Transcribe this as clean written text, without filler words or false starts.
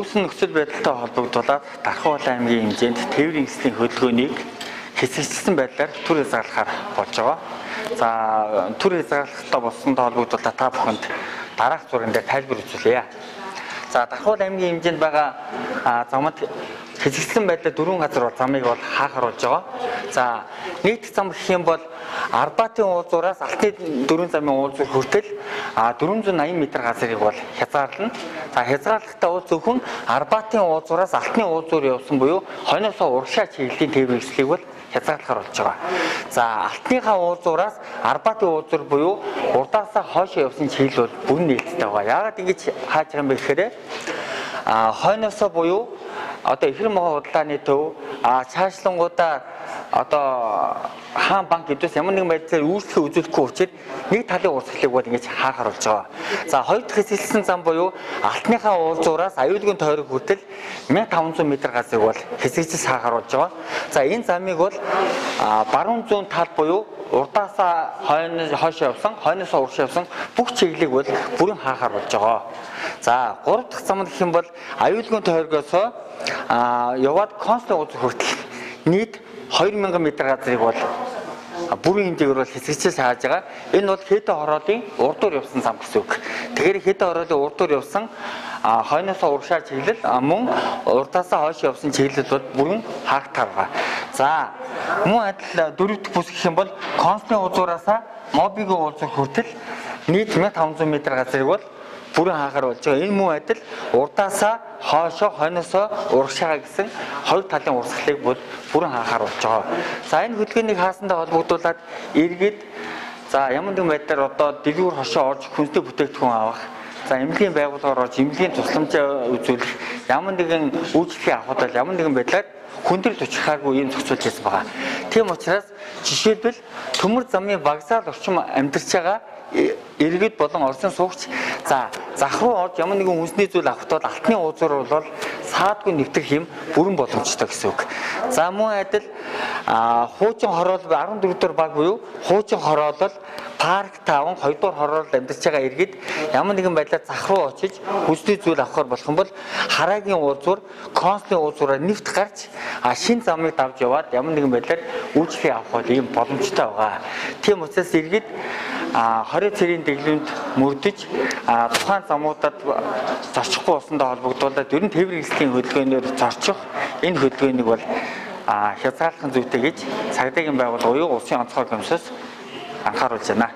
Үүсэн нөхцөл байдалтай холбогдуулаад Дархуул аймгийн хэмжээнд тээврийн хэслийн хөдөлгөөнийг хэсэгчлэн байдлаар төр хязгаарлахаар болж байгаа. За, төр хязгаарлалттай болсонтой холбогдуулаад та бүхэнд дараах зурган дээр тайлбар үзүүлье. За, Дархуул аймгийн хэмжээнд байгаа замд хэсэгчлэн байдлаар дөрвөн газар бол замыг бол хаахар болж байгаа. За, нийт зам гэх юм бол Арбатын уулзуураас Алтны дөрвөн замын уулзуур хүртэл 480 м газрыг бол хязгаарлана. За, хязгаарлалтаа бол зөвхөн Арбатын уулзуураас Алтны уулзуур явсан буюу хойноосоо урагшаа чиглэлийн тээврийн хэслийг бол хязгаарлахар болж байгаа. За, Алтныхаа уулзуураас Арбатын уулзуур буюу урдаасаа хойшоо явсан чиглэл бол бүрэн нээлттэй байгаа. Яагаад ингэж хааж байгаа юм бэ гэхээр хойноосоо буюу одоо ихэр могоо худлааны төв цаашлангуудаа одоо хаан банк гэдээс ямар нэгэн байдлаар үйлчлэгээ үзүүлэхгүй учраас нэг талын урсгалыг бол ингэж хаахар болж байгаа. За, хоёр дахь хэсэглэсэн зам буюу Алтныхаа уулзуураас Аюулгүй тойрог хүртэл 1500 м газрыг бол хэсэгчс хаахар болж байгаа. За, энэ замыг бол баруун зүүн тал буюу урдаасаа хойш явсан, хойноосоо урагш явсан бүх чиглэлийг бол бүрэн хаахар болж байгаа. За, гурав дахь зам гэх юм бол Аюулгүй тойргоосоо яваад консулын уулзуур хүртэл нийт 2000 м газрыг бол бүрэн хэмжээгээр бол хэсэгчээс хааж байгаа. Энэ бол Хэтэ хороолын урдуур явсан зам гэсэн үг. Тэгэхээр Хэтэ хороолын урдуур явсан хойноосоо урагшаа чиглэл мөн урдаасаа хойш явсан чиглэл бол бүрэн хаагдтаар байгаа. За, мөн адил дөрөв дэх бүс гэх юм бол консулын уулзуураасаа Мобигийн уулзуур хүртэл нийт 1500 м газрыг бол бүрэн хаахар болж байгаа. Энэ мөн адил урдаасаа хойшоо, хойноосоо урагшаага гэсэн хоёр талын урсгалыг бол бүрэн хаахар болж байгаа. За, энэ хөдөлгөөнийг хаасантай холбогдуулаад иргэд за ямар нэгэн байдлаар одоо дэлгүүр хошоо орж хүнсний бүтээгдэхүүн авах, за эмнэлгийн байгууллагаар орж эмнэлгийн тусламжаа үзүүлэх, ямар нэгэн үйлчлэгээ авахд бол ямар нэгэн байдлаар хүндрэл учрахааргүй юм зохицуулж байсан байгаа. Тийм учраас жишээлбэл төмөр замын вокзал орчим амьдарч байгаа иргэд болон орчин суугч за зах руу орж ямар нэгэн хүнсний зүйл авахд бол Алтны уулзуур бол саадгүй нэвтрэх юм бүрэн боломжтой гэсэн үг. За, мөн адил хуучин хороол 14 дугаар баг буюу хуучин хороолол парк 5 2 дугаар хороололд амьдарч байгаа иргэд ямар нэгэн байдлаар зах руу очиж хүнсний зүйл авахар болох юм бол Хараагийн уулзуур, консулын уулзуураар нэвт гарч шин замыг давж яваад ямар нэгэн байдлаар үйлчлэгээ авах бол ийм боломжтой байгаа. Тийм учраас иргэд 20 цэрийн дэглэмд мөрдөж тухайн замуудад зорчихгүй болсонтой холбогдуулаад ер нь тээврийн хэслийн хөдөлгөөнөөр зорчих энэ хөдөлгөөнийг бол хязгаарлах зүйтэй гэж цагдаагийн байгууллага буюу Улсын онцгой комиссоос анхааруулж байна.